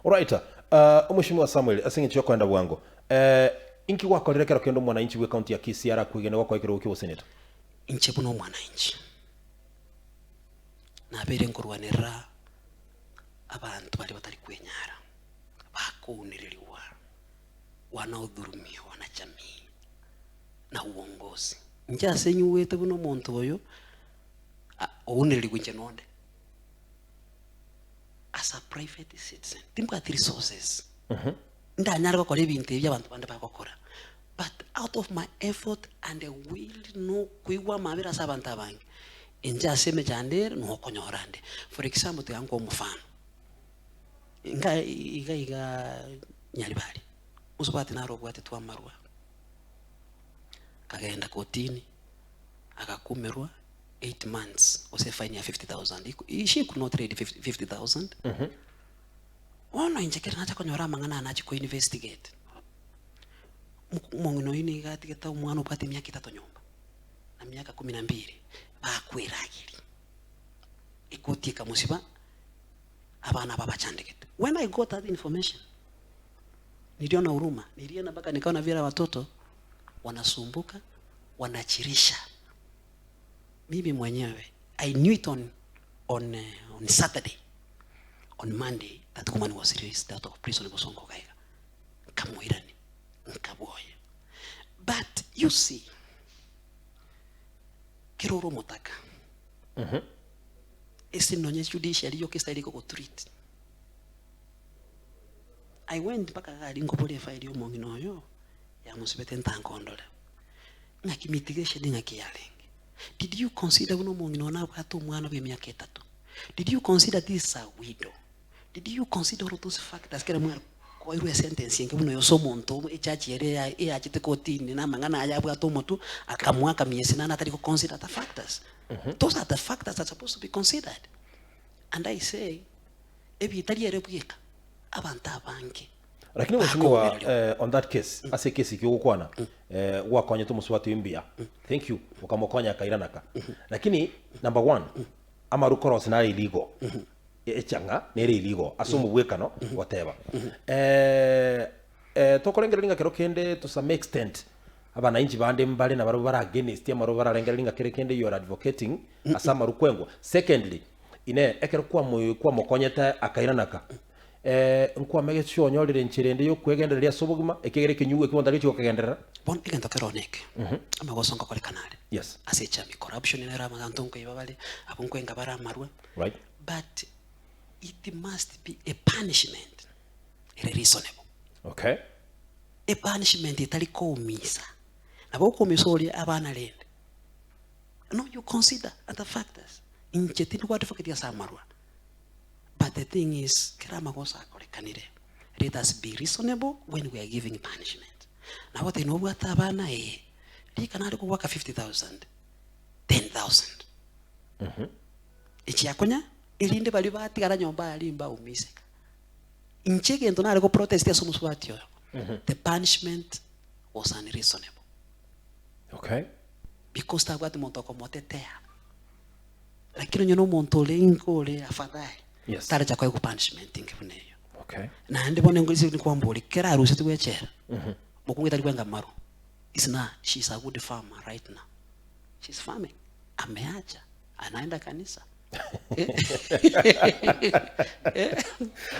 Alright, uh, Omweshimiwa Samuel, ase eng'encho yokoenda bwango, eh, inki gwakorire ekero kende omwananchi bw'ecounty ya Kisii arakwegene gokoa ekerogo ki'oboseneta? Inche buna omwananchi, nabeire nkorwanerera abanto baria batari kwenyara, bakounererigwa, wanaodhurumiwa na jamii na uongozi. Inche ase nyigwete buna omonto oyo, a- ounererigwe inche nonde. As a private citizen, timbwati resources, ndanyare gokora ebinto ebi abanto bande bagokora, but out of my effort and a will na okoigwa amabera ase abanto abange, inche ase emechando ere nigo okonyora nde. For example, tiga nkoe omofano, inga iga iga Nyaribari, mosubati naro obwatetwe amarwa, akagenda kotini, agakumerwa 8 months gose efine ya 50,000. She could not ready 50,000. Bono inche ekero nacha konyora amang'ana aya nachia ko investigate, omong'ina oyio nigo atigete omwana obwate emiaka etato nyomba, na miaka kumi na mbili, bakwerageria. Ekoti ekamosiba, abana aba bachandegete. When I got that information, niliona huruma, nilienda mpaka nikaona vile watoto wanasumbuka, wanachirisha. Mimi mwenyewe, I knew it on Saturday. On Monday, that woman was released out of prison Bosongo gaiga. Nkamoirani, nkaboye. But you see, kero ore omotaka, ase nonye judiciary yoka estyle egogotreat. I went mpaka gari nkobora efile ya omong'ina oyo, yamosibete ntankondore. Ng'aki mitigation ng'aki yarenge? Did you consider buna omong'ina one abwate omwana bwa emiaka etato? Did you consider this is a widow? Did you consider all those factors kera mware koirwa esentence enke buna oyo ase omonto omo echurch ere eyachete kotini na amang'ana aya abwate omotwe akamoaka miezi nane atari goconsider the factors? Those are the factors that are supposed to be considered. And I say, ebitari ere bweka, abanto abange Lakini mheshimiwa, on that case, ase ekesi ekio ogokwana, gwakonyete omosubati oyo mbuya. Thank you, okamokonya akairanaka. Lakini number one, amaru korosia nare illegal. Echang'a nere illegal ase omobwekano goteba. Tokorengereria ng'a kero kende to some extent abananchi bande mbare nabarabwo bare against amaru bararengereria ng'a kere kende you are advocating ase amaru kwengwa. Secondly, inee ekero kwamo kwamokonyete akairanaka, nkwamegete onyorire enchera ende y'okwegendereria ase obogima, ekiagera ekenyugwa ekio bono tari gochia gokegenderera? Bono egento kere one eke, amagoso ngokorekana are ase echami, corruption nero abanto nkoiba bare, abwo nkwenga bare amarwa, but it must be a punishment ere reasonable. A punishment etari koumisa, nabo okoumisa oria abana rende, no you consider other factors. Inche tindi go advocate ase amarwa. But the thing is, kera amagoso akorekanire, let us be reasonable when we are giving punishment. Nabo oteba nobwate abana ee, rika nare kogwaka 50,000, 10,000. Echiakonya, erinde baria batigara nyomba aria mbaumiseka. Inche egento nare go protest ase omosubati oyo, the punishment was unreasonable. Because tabwati monto okomotetea. Lakini onye nomonto orenge ore afadhali, tarecha koegwa punishment enke buna eyio. Naende bono ase nikwamboria, kera arusetigwe echela, mokungu tari kwenga amaru, is now she is a good farmer right now, she is farming, ameacha, anaenda kanisa.